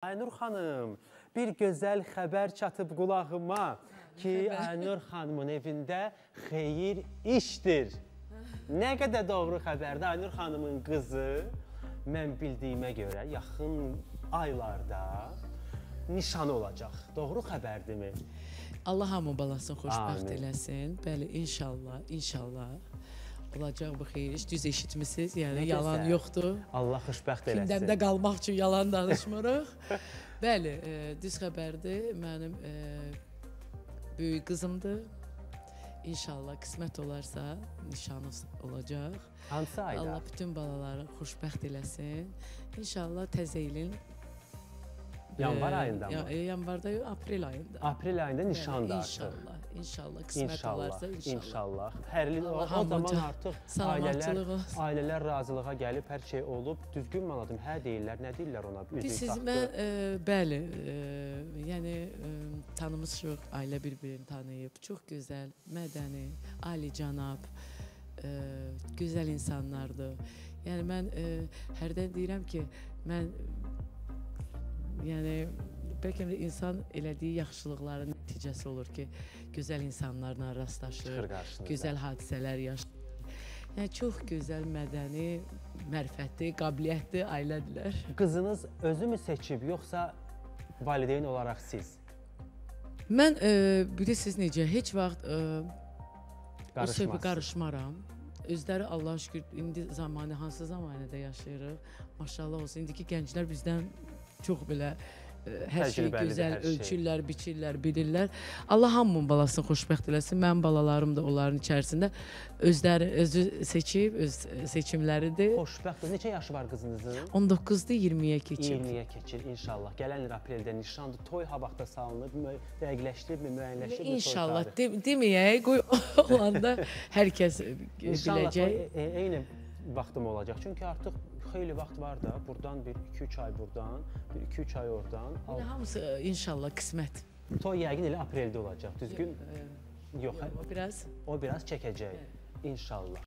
Aynur xanım, bir gözəl xəbər çatıb qulağıma ki, Aynur xanımın evində xeyir işdir. Nə qədər doğru xəbərdir. Aynur xanımın qızı, mən bildiyimə görə yaxın aylarda nişanı olacaq. Doğru xəbərdimi? Allah hamı balasını xoşbəxt eləsin. Bəli, inşallah, inşallah. Olacaq bu xeyir iş. Düz eşitmisiniz, yəni yalan yoxdur. Allah xoşbəxt eləsin. Gündəmdə qalmaq üçün yalan danışmırıq. Bəli, düz xəbərdir. Mənim böyük qızımdır. İnşallah qismət olarsa nişanı olacaq. Hansı ayda? Allah bütün balaları xoşbəxt eləsin. İnşallah təzə ilin. Yanvar ayında mı? Yanvarda yox, aprel ayında. Aprel ayında nişandır artıq. İnşallah, inşallah, qismət olarsa inşallah. İnşallah. O zaman artıq ailələr razılığa gəlib, hər şey olub. Düzgün mü anladım? Hə deyirlər, nə deyirlər ona? Siz, mən, bəli, yəni tanımışıq, ailə bir-birini tanıyıb. Çox gözəl, mədəni, alicənab, gözəl insanlardır. Yəni mən hərdən deyirəm ki, mən yəni, bəlkə də insan elədiyi yaxşılıqların nəticəsi olur ki, gözəl insanlarla rastlaşır, gözəl hadisələr yaşayır. Yəni, çox gözəl, mədəni, mərifətli, qabiliyyətli ailədirlər. Qızınız özü mü seçib, yoxsa valideyn olaraq siz? Mən, bilirsiniz necə, heç vaxt o söhbə qarışmaram. Özləri Allah'a şükür, indi zamanı, hansı zamanədə yaşayırıq? Maşallah olsun, indiki gənclər bizdən çox belə hər şeyi gözəl ölçürlər, biçirlər, bilirlər. Allah hamının balasını xoşbəxt eləsin. Mənim balalarım da onların içərisində özləri özü seçib, öz seçimləridir. Xoşbəxt. Neçə yaşı var qızınızın? 19-dur, 20-yə keçir. 20-yə keçir inşallah. Gələn il apreldə nişandır. Toy ha vaxta salınıb, dəqiqləşdiribmi, müəyyənləşibmi? İnşallah. Deməyək, qoy olanda hər kəs biləcək. Eyni vaxtım olacaq. Çünki artıq xeyli vaxt var da, buradan bir 2-3 ay buradan, bir 2-3 ay oradan. Hamısı inşallah qismət. Toy yəqin elə apreldə olacaq, düzgün? Yox, o biraz. O biraz çəkəcək, inşallah.